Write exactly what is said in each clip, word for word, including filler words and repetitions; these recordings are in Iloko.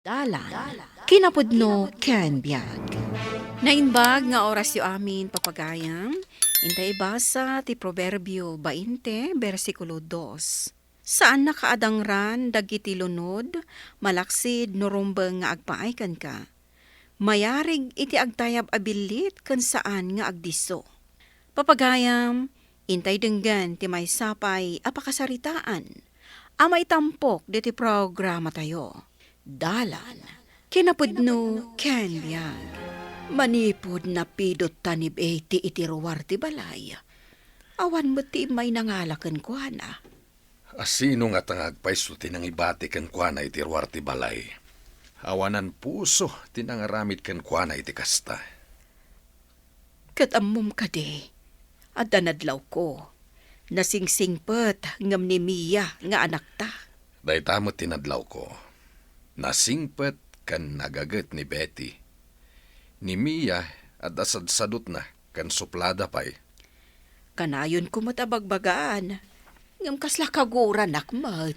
Dalan, kinapudno ken biag. Naimbag nga orasyo amin, papagayam. Intay ibasa ti Proverbio bainte, bersikulo dos. Saannak a adangran dagiti lunod, malaksid no rumbeng nga agpaay kenka. Mayarig iti agtayab a billit ken saan nga agdisso. Papagayam, intay denggen ti maysa pay a pakasaritaan a maitampok ditoy programatayo. Dalan, kinapudno ken biag. Manipud napidotta ni Betty iti ruar ti balay, awan met ti immay nangala kenkuana. Asino ngata nga agpayso ti nangibati kenkuana iti ruar ti balay? Awanan puso ti nangaramid kenkuana iti kasta. Ket ammom kadi, adda nadlawko. Nasingsingpet ngem ni Mia nga anakta. Dayta met ti nadlawko. Nasingpet ken nagaget ni Betty. Ni Mia, adda sadsadutna ken suplada pay. Kanayonko met a bagbagaan, ngem kasla kagurannak met.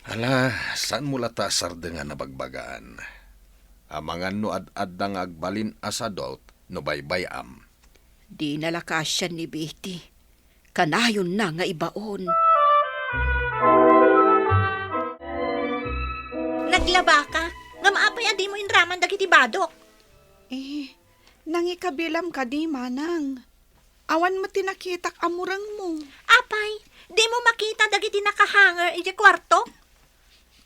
Ala, saanmo latta a sardengan a bagbagaan? Amangan no ad-adda nga agbalin a sadut no baybay-am. Dina la kasian ni Betty. Kanayonna nga ibaon. Naglabaka, ngem apay a dimo inraman dagiti badok? Eh, nangikabilam kadi, manang. Awan met ti nakitak a murengmo. Apay, dimo makita dagiti nakahanger idiay kuartok?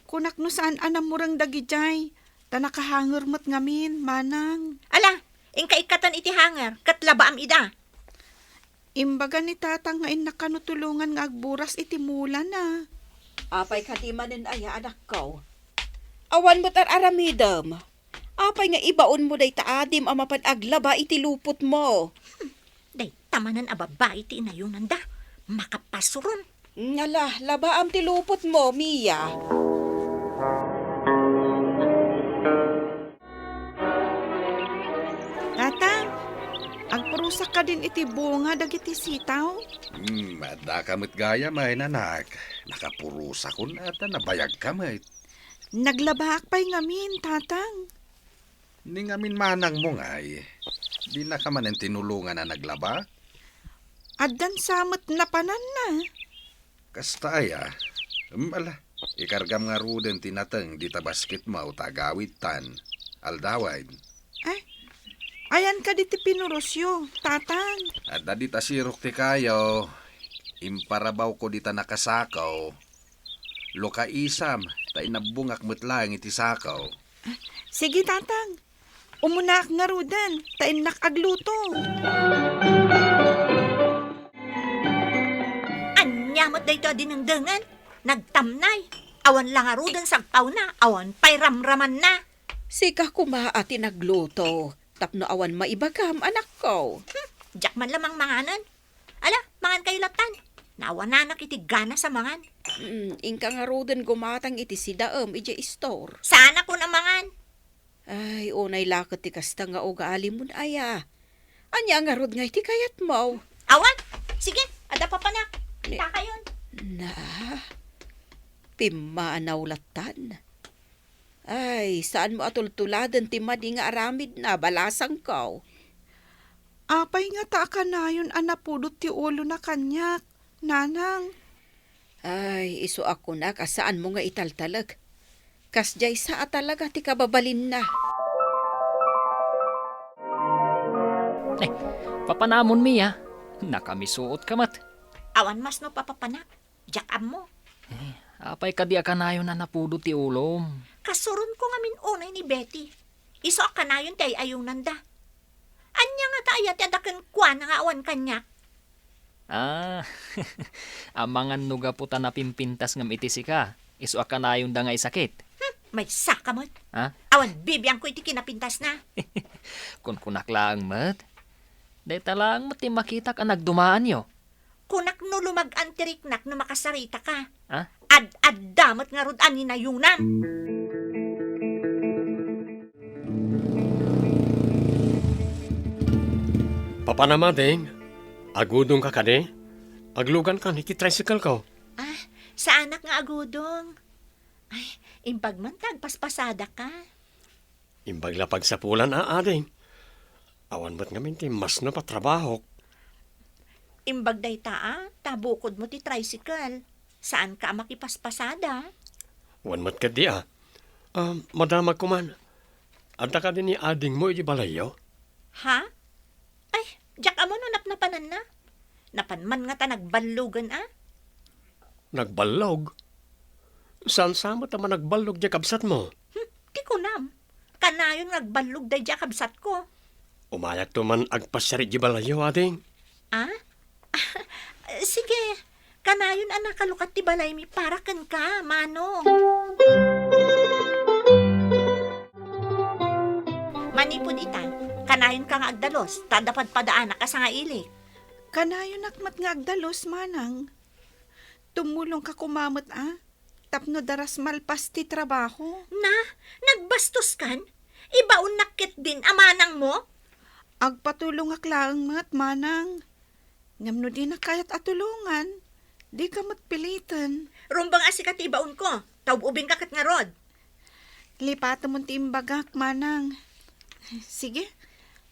Kunak no saan a namureng dagidiay, ta nakahanger met ngamin, manang. Ala, inka ikkatan iti hanger, ket labaam ida. Imbaga ni tatang nga innak kano tulongan nga agburas iti mulana. Apay kadi manen aya, anakko? Awan met ar-aramidem. Apay nga ibaonmo dayta adim a mapan aglaba iti lupotmo? Hmm, dayta manen a babai ti inayonanda. Makapasuron. Ngala, labaam ti lupotmo, Mia. Tatang, agpurusak kadin iti bunga dagiti sitaw? Hmm, addaka met gayam, ay, nanak. Nakapurusakon, ta nabayagka met. Naglabaak pay ngamin, tatang. Ni ngamin manangmo ngay, dinaka manen tinulongan a naglaba? Addan sa met napananna. Kasta aya? Em, ala, ikargam ngaruden ti nateng dita basketmo ta agawidtan. Aldawen. Ay, ayan kadi ti pinurosyo, tatang. Adda dita sirok ti kayo. Imparabawko dita nakasako. Lukaisam, ta inabbongak met laeng iti sako. Sige, tatang. Umunaak ngaruden, ta innak agluto. Ania met daytoy a dinengdengen? Nagtamnay. Awan la ngaruden sagpawna, awan pay ramramanna. Sika koma a ti nagluto, tapno awan maibagam, anakko. Hmm, diak man la mangmanganen. Ala, mangankayo lattan. Naawananak iti ganas a mangan. Mm, inka ngaruden gumatang iti sidaem idiay istor. Saanakon a mangan. Ay, unay la ket ti kasta nga ugalimon aya. Ania ngarud ngay ti kayatmo? Awan. Sige, adda papanak. Ni- Takayon. Na, pimmanaw lattan. Ay, saanmo a tultuladen ti madi nga aramidna, balasangko. Apay ngata a kanayon a napudot ti ulona kaniak, nanang? Ay, isu a kunak a saanmo nga italtalek. Kasdiay sa a talaga ti kababalinna. Eh, papanamon, Mia. Nakamisuot ka met. Awan masno papapanak. Diak ammo. Eh, apay kadi a kanayon a napudot ti ulom? Kasuronko ngamin unay ni Betty. Isu a kanayon ti ay-ayonanda. Ania ngata aya ti adda kenkuana nga awan kaniak? Ah, amangan no gapu ta napimpintas ngem iti sika, isu a kanayonda nga isakit. Hmm, maysaka met. Ha? Awan bibiangko iti kinapintasna. Kunkunak laeng met. Dayta laeng met ti makitak a nagdumaanyo. Kunak no lumag-an ti riknak no makasaritaka. Ha? Ad-adda met ngarud a ninayonam. Papanam, ading, agudongka kadi? Aglugankan iti tricycle ko. Ah, saanak nga agudong. Ay, imbag man ta agpaspasadaka. Imbag la pagsapulan a, ading. Awan met ngamin ti masnop a trabahok. Imbag dayta a, ta bukodmo ti tricycle. Saanka a makipaspasada. Wen met ketdi a. Ah, madamagko man. Adda kadi ni adingmo iti balayyo? Ha? Ay, diak ammo no napnapananna. Napan man ngata nagballogen a. Nagballog? Saan sa met a managballog diay kabsatmo? Hmm, ti kunam. Kanayon nga agballog daydiay a kabsatko. Umayakto man agpasiar idiay balayyo, ading. Ah? Sige, kanayon a nakalukat ti balaymi para kenka, Manong. Manipud ita, kanayonka nga agdalus, ta adda padpadaanak a sangailik. Kanayonak met nga agdalus, Manang. Tumulongka koma met a, tapno daras malpas ti trabaho. Na, nagbastoskan? Ibaonnak ketdin a manangmo? Agpatulongak laeng met, Manang. Ngem no dinak kayat a tulongan, dika met piliten. Rumbeng a sika ti ibaonko, ta ub-ubingka ket ngarud. Lipatemon ti imbagak, Manang. Sige,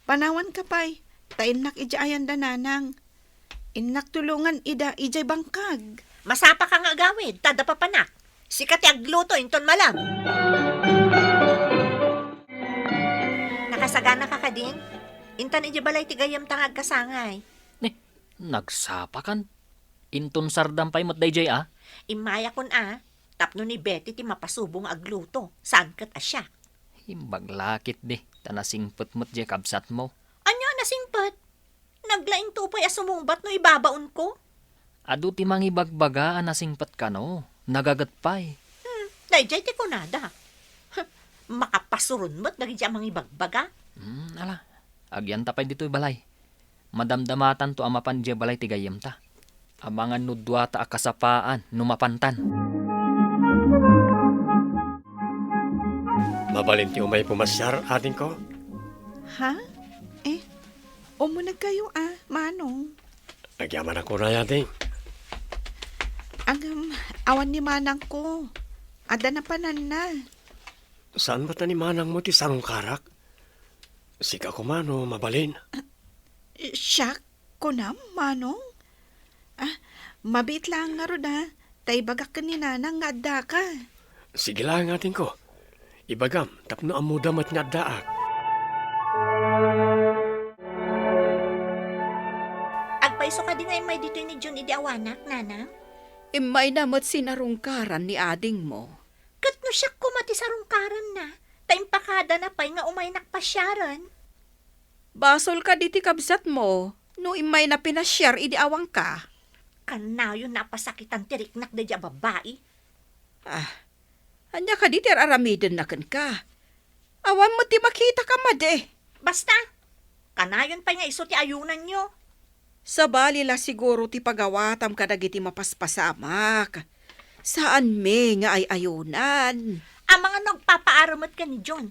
panawanka pay, ta innak idiay ayan da Nanang. Innak tulongan ida idiay bangkag. Masapaka nga agawid, ta adda papanak. Sika ti agluto inton malem. Nakasaganaka kadin? Intan idiay balay ti gayyemta nga agkasangay. Ni, nagsapakan? Inton sardam pay met daydiay a? Immayakon a, tapno ni Betty ti mapasubo nga agluto, saan ket a siak. Imbag la ketdi, ta nasingpet met diay kabsatmo. Ania a nasingpet? Naglainto pay a sumungbat no ibabaonko. Adu ti mangibagbaga a nasingpet kano, nagaget pay. Hmm, daydiay ti kunada. Huh, makapasuron met dagiti a mangibagbaga. Hmm, ala, agyanta pay ditoy balay. Madamdamatanto a mapan idiay balay ti gayyemta. Amangan no duata a kasapaan no mapantan. Mabalin ti umay pumasiar, adingko? Ha? Eh, umunegkayo a, Manong. Agyamanak unay, ading. Ngem, awan ni manangko. Adda napananna. Saan met a ni manangmo ti sarungkarak? Sika koma no mabalin. Siak, kunam, Manong? Ah, mabiit laeng ngarud a, ta ibagak ken ni Nanang nga addaka. Sige laeng, adingko. Ibagam tapno ammoda met nga addaak. Agpayso kadi nga immay ditoy ni Jun idi awanak, Nanang? Immayna met sinarungkaran ni adingmo. Ket no siak koma ti sarungkaranna, ta impakadana pay nga umaynak pasiaren. Basol kadi ti kabsatmo no immayna pinasiar idi awanka. Kanayonna a pasakitan ti riknak daydiay a babbai. Ah, ania kadi ti ar-aramidenna kenka? Awan met ti makitaka madi. Basta, kanayon pay nga isu ti ayonanyo. Sabali la siguro ti pagawatam kadagiti mapaspasamak. Saanmi nga ay-ayonan. Amangan no agpapaaro met ken ni John.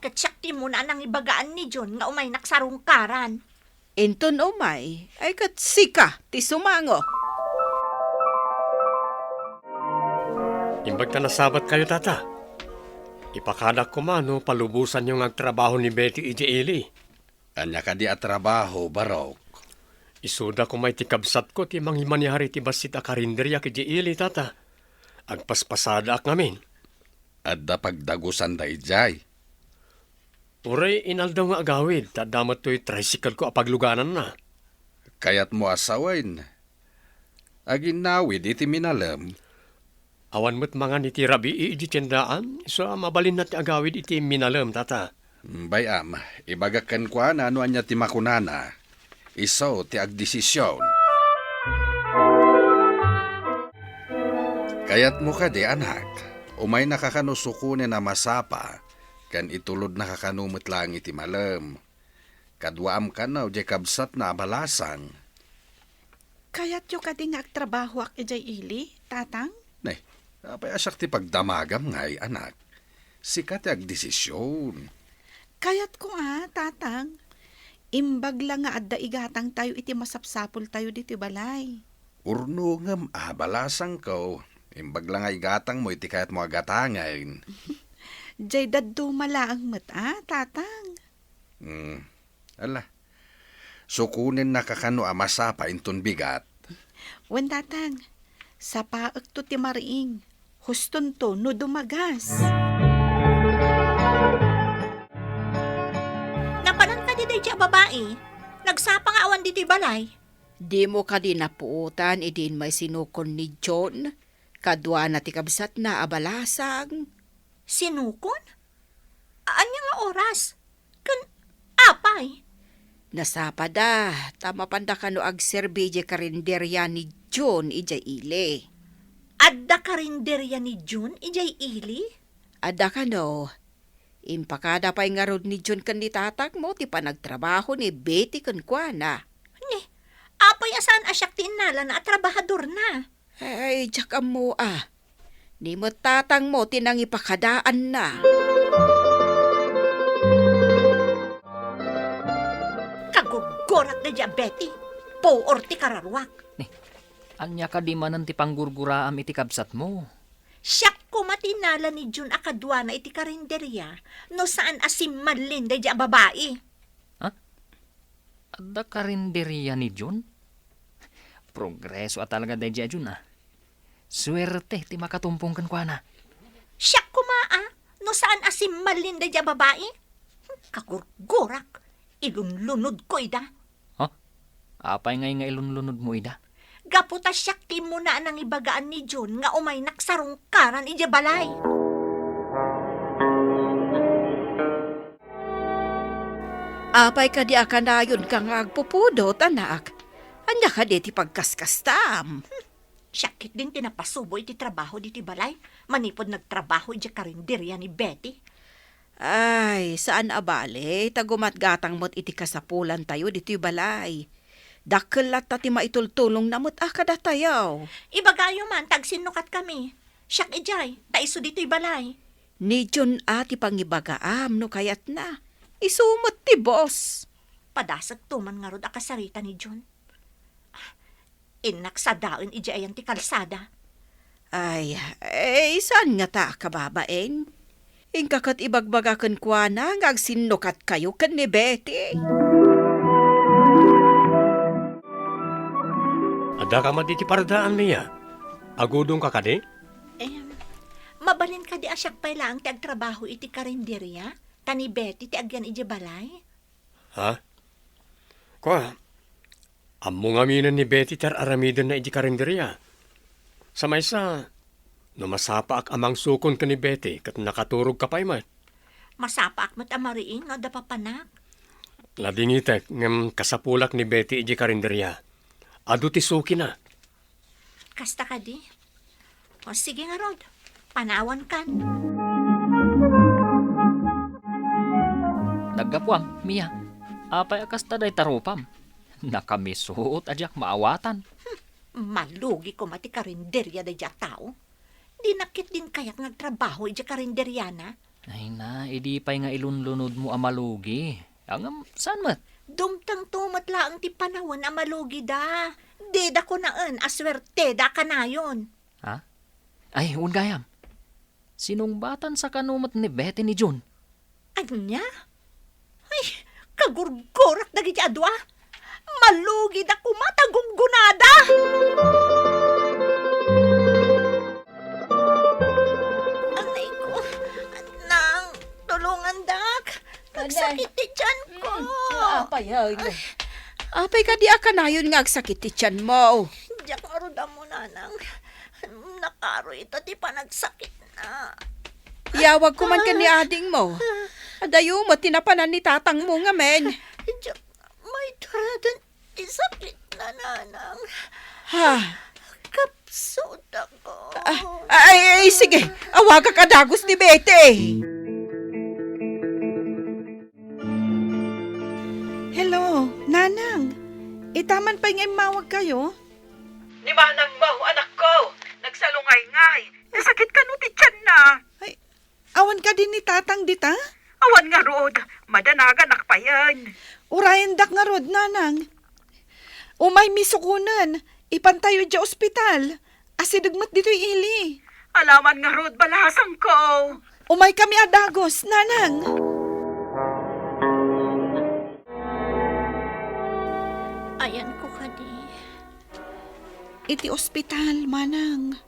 Ket siak ti immuna a nangibagaan ni John nga umaynak sarungkaran. Inton umay, ay ket sika ti sumango. Imbag ta nasabatkayo, Tata. Ipakadak koma no palubosanyo nga agtrabaho ni Betty idiay ili. Ania kadi a trabaho, barok? Isuda koma iti kabsatko ti mangimanehar iti bassit a karinderiak idiay ili, Tata. Agpaspasadaak ngamin. Adda pagdagusanda idiay? Uray inaldaw nga agawid, ta adda met toy tricycle-ko a paglugananna. Kayatmo a sawen, aginnawid iti minalem? Awan met mangan iti rabii iti tiendaan, isu a mabalinna ti agawid iti minalem, Tata. Bay-am, ibagak kenkuana no ania ti makunana. Isu ti agdesision. Kayatmo kadi, anak, umaynaka kano sukonen a masapa, ken itulodnaka kano met laeng iti malem. Kaduaam kano diay kabsatna a balasang. Kayatyo kadi nga agtrabahoak idiay ili, Tatang? Ne, apay a siak ti pagdamagam ngay, anak? Sika ti agdesision. Kayatko a, Tatang. Imbag la nga adda igatangtayo iti masapsapultayo ditoy balay. Urnongem a, balasangko. Imbag la nga igatangmo iti kayatmo a gatangen. Jay dadduma laeng met a, Tatang. Hmm. Ala. Sukonennaka kano a masapa inton bigat. Wen, Tatang. Sapaekto ti mariing. Hustonto no dumagas. Napanan kadi daydi a babai? Nagsapa nga awan ditoy balay. Dimo kadi napuotan idi immay sinukon ni John? Kaduana ti kabsatna a balasang. Sinukon? Ania nga oras? Ken apay? Nasapada, ta mapanda kano agserbi idiay karinderia ni John idiay ili. Adda karinderia ni John idiay ili? Adda kano. Impakada pay ngarud ni John ken ni tatangmo ti panagtrabaho ni Betty kenkuana. Ni, apay a saan a siak ti innalana a trabahadorna? Ay, diak ammo a. Ni met tatangmo ti nangipakadaanna. Kagurgurak daydi a Betty. Puor ti kararuak. Ni, ania kadi manen ti panggurguraam iti kabsatmo? Siak koma ti innala ni Jun a kaduana iti karinderia no saan a simmallin daydi a babai. Ha? Adda karinderia ni Jun? Progreso a talaga daydi a Jun, a. Suerte ti makatumpong kenkuana. Siak koma a, no saan a simmallin daydi a babai? Kagurgurak, ilunlunodko ida. Ha? Apay ngay nga ilunlunodmo ida? Gapu ta siak ti immuna a nangibagaan ni Jun nga umaynak sarungkaran idiay balay. Apay kadi a kanayonka nga agpupudot, anak? Ania kadi ti pagkaskastam? Siak ketdin ti napasubo iti trabaho ditoy balay, manipud nagtrabaho idiay karinderia ni Betty. Ay, saan a bale, ta gumatgatang met iti kasapulantayo ditoy balay. Dakkel latta ti maitultulongna met a kadatayo. Ibagayo man, ta agsinnukatkami. Siak idiay, ta isu ditoy balay. Ni Jun a ti pangibagaam no kayatna. Isu met ti boss. Padasekto man ngarud a kasarita ni Jun. Innak sadaen idiay ayan ti kalsada. Ay, eh, saan ngata a kababain? Inka ket ibagbaga kenkuana nga agsinnukatkayo ken ni Betty. Addaka met iti pardaan, Mia? Agudongka kadi? Em, mabalin kadi a siak pay laeng ti agtrabaho iti karinderia, ta ni Betty ti agyan idiay balay? Ha? Kua, ammo ngaminen ni Betty ti ar-aramidenna idiay karinderia. Sa maysa, no masapaak a mangsukon ken ni Betty ket nakaturogka pay met. Masapaak met a mariing no adda papanak. Ladingitek ngem kasapulak ni Betty idiay karinderia. Adu ti sukina. Kasta kadi? O, sige ngarud, panawankan. Naggapuam, Mia. Apay a kasta dayta rupam? Nakamisuot a diak maawatan. Hmm, malugi koma ti karinderia daydiay a tao. Dina ketdin kayat nga agtrabaho idiay karinderiana. Ay na, idi pay nga ilunlunodmo a malugi. Ngem, saan met? Dumtengto met laeng ti panawen a malugida. Dida kunaen a suerteda kanayon. Ha? Ay, wen gayam. Sinungbatansa kano met ni Betty ni Jun? Ania? Ay, kagurgurak dagiti a dua. Malugida koma ta gunggonada. Anay ko, Nang, tulongandak. Nagsakit ti tiyan ko. Mm, apay, ay. Apay kadi a kanayon nga agsakit ti tiyanmo? Diak ngarud ammo, Nanang. Nakaaro ita ti panagsakitna. Iyawagko man ken ni adingmo. Adayo met ti napanan ni tatangmo ngamin. Diak maituradan ti sakitna, Nanang. Ha? Kapsutako. Ah, ay, ay, sige. Awagak a dagus ni Betty. Hello, Nanang. Ita man pay nga immawagkayo? Ni manangmo, anakko. Nagsalungayngay. Nasakit kano ti tiyanna? Ay, awan kadi ni Tatang dita? Awan ngarud. Madanaganak payen. Urayendak ngarud, Nanang. Umaymi sukonen. Ipantayo idiay ospital. Asideg met ditoy ili. Alaman ngarud, balasangko. Umaykami a dagus, Nanang! Ayanko kadi. Iti ospital, Manang.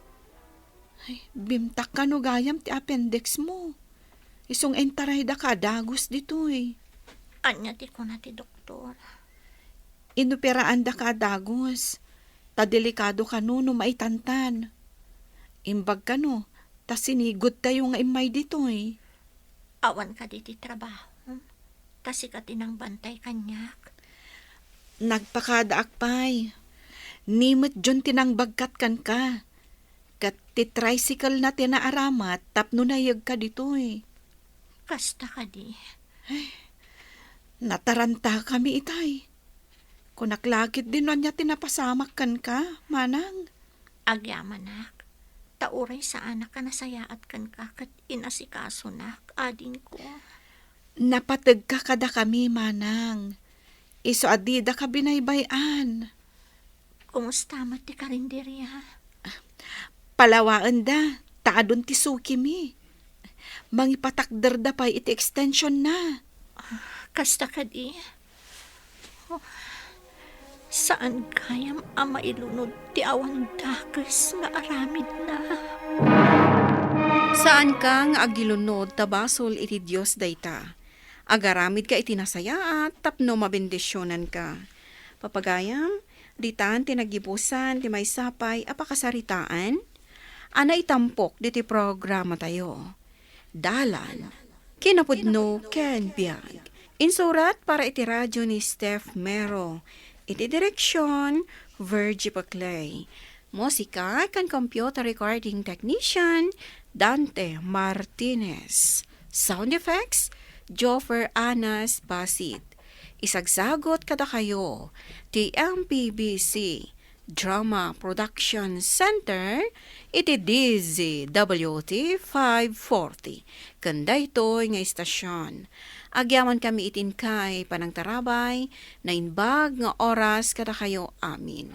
Ay, bimtak kano gayam ti appendix mo. Isu nga intaraydaka a dagus ditoy. Ania ti kuna ti doktor? Inoperaandaka a dagus, ta delikado kano no maitantan. Imbag kano, ta sinigudtayo nga immay ditoy. Awan kadi ti trabaho, ta sika ti nangbantay kaniak. Nagpakadaak pay. Ni met John ti nangbagkat kenka. Ket ti tricycle na ti naaramat tapno nayegka ditoy. Kasta kadi. Ay, natarantakami itay. Kunak la ketdi no ania ti napasamak kenka, Manang. Agyamanak, ta uray saanak a nasayaat kenka ket inasikasona, adingko. Napategka kadakami, Manang. Isu a didaka binaybay-an. Kumusta met ti karinderia? Palawaenda, ta adun ti sukimi. Mangipatakderda pay iti extension na. Kasta kadi? Oh, saan gayam a mailunod ti awan dakes nga aramidna? Saanka nga agilunod ta basol iti Dios dayta. Agaramidka iti nasayaat tapno mabendisionanka. Papagayam, ditan ti naggibusan ti maysa pay a pakasaritaan a naitampok diti programatayo. Dalan, kinapudno ken biag. Insurat para iti radyo ni Steph Mero. Iti direksyon, Virgie Paclay. Musika ken computer recording technician, Dante Martinez. Sound effects, Joffer Anas Basit. Isagsagot kadakayo ti M P B C Drama Production Center iti D Z W T five forty. Ken daytoy nga istasyon, agyamankami iti inkay panangtarabay, naimbag nga oras kadakayo amin.